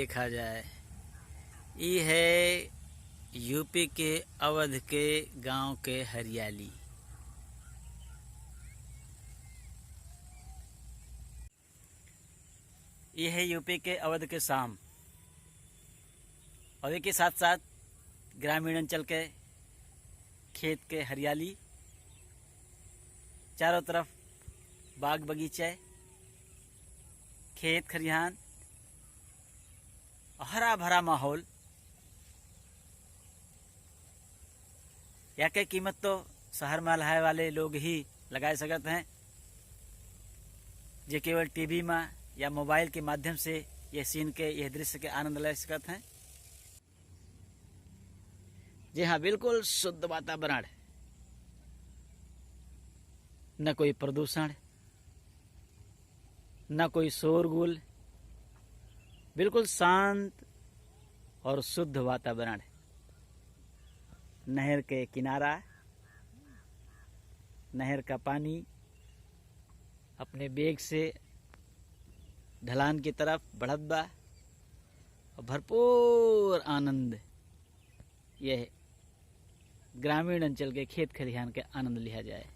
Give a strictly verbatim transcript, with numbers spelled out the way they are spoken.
देखा जाए, ई है यूपी के अवध के गांव के हरियाली। ये है यूपी के अवध के शाम, और एक ही साथ साथ ग्रामीण अंचल के खेत के हरियाली, चारों तरफ बाग बगीचे, खेत खरिहान, हरा भरा माहौल। या के कीमत तो शहर में रहे वाले लोग ही लगाए सकत हैं, जे केवल टीवी में या मोबाइल के माध्यम से यह सीन के, यह दृश्य के आनंद ले सकत हैं। जी हाँ, बिल्कुल शुद्ध वातावरण, न कोई प्रदूषण, न कोई शोरगुल, बिल्कुल शांत और शुद्ध वातावरण। नहर के किनारा, नहर का पानी अपने वेग से ढलान की तरफ बढ़त बा और भरपूर आनंद यह ग्रामीण अंचल के खेत खलिहान के आनंद लिहा जाए।